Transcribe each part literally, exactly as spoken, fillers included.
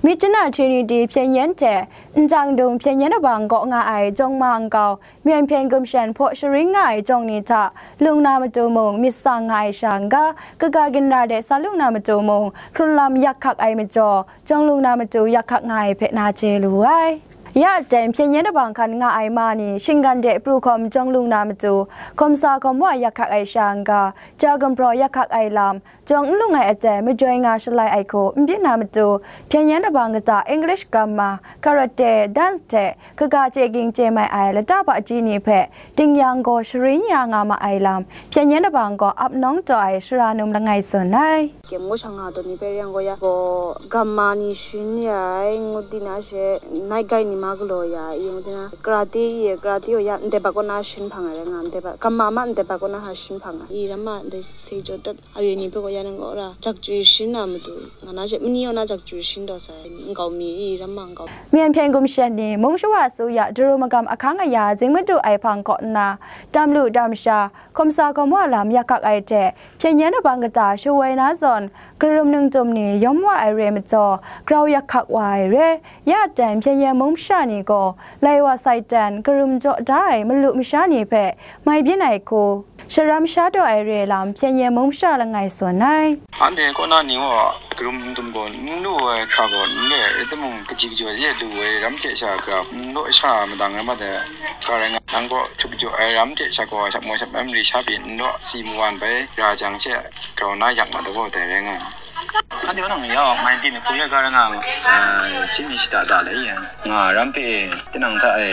Myitkyina Trinity hpyen yen hte Ndangdung hpyen yen abang kaw nga ai jawng ma nkau, Myen hpyen gumshan hpaw sharin nga ai jawng ni hta lung na matu mung myit tsang nga ai sha n ga, kaga ginra de sa lung na matu mung hkrun lam yak hkak ai majaw, jawng lung na matu yak hkak nga ai hpe na chye lu ai. Ya aten hpyen yen abang hkan nga ai ma ni shinggan de pru hkawm jawng lung na matu, hkawm sa hkawm wa yak hkak ai sha n ga, ja gumhpraw yak hkak ai lam, jawng n lung ai aten majoi nga shalai ai hku n byin na matu, hpyen yen abang kata English grammar, karate, dance hte kaga chye ging chye mai ai lata hpaji ni hpe dingyang gaw sharin ya nga ma ai lam, hpyen yen abang gaw ap nawng taw ai sara num langai tsun ai. Kem ngu shang nga taw ni hpe reng gaw ya gaw, grammar ni sharin ya ai, ngu di na she, night guide ni ma galaw ya ai, ngu di na, karate ye, karate gaw ya, ndai bat kaw na sharin hpang ai rai nga, ndai bat, grammar ma ndai bat kaw na ha sharin hpang ai, i ram ma ndai se jaw dat, Are ni hpe gaw ya nang gaw ra, jak chyu sharin na matu, nga na she, mani yaw na jak chyu sharin taw sai, nkau mi i, ram ma nkau. Myen hpyen gumshan ni, mung shawa su ya, daru magam ahkang aya, zing madu ai hpang kaw nna, tam lu tam sha, hkawm sa hkawm wa lam yak hkak ai hte, hpyen yen abang kata shawoi na zawn, karum ningtum ni yawm wa ai re majaw, grau yak hkak wa ai re, ya aten hpyen yen mung masha ni gaw, lai wa sai ten, karum jaw da ai malu masha ni hpe, mai byin ai hku, sharam sha taw ai re lam hpyen yen mung masha langai tsun ai. Anhte kaw na ni gaw, karum ningtum gaw n lu ai hkra gaw n re ai, rai timung, kaji kajawt e lu ai ram hte sha grau n law sha madang ai mat ai, ga rai nga, nang gaw htup jaw ai ram hte sha gaw, shap maw shap ai mari sha pyi n law, si mawan bai, ra jang she, grau na yak mat ai gaw dai rai nga ai. Anhte kaw na ni gaw, mai byin hku re ga rai nga ai, chyeju shada da lai ya. Nga ram hpe, tinang hta e,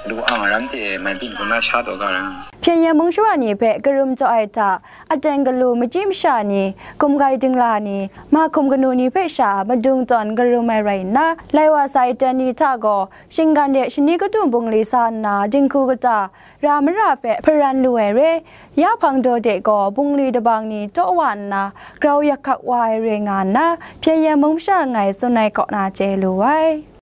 lu ang ram hte e, mai byin hku na sha taw ga rai nga ai. Hpyen yen mung shawa ni hpe karum jaw ai hta, aten galu machyi masha ni, gumgai dingla ni, mahkum kanu ni hpe sha madung tawn karum ai rai nna, lai wa sai ten ni hta gaw, shinggan de shani kadung bungli sa nna, dinghku kata, ra mara hpe hparan lu ai re, ya hpang daw de gaw, bungli dabang ni taw wa nna, grau yak hkak wa ai re nga nna, hpyen yen mung masha langai tsun ai kaw na chye lu ai.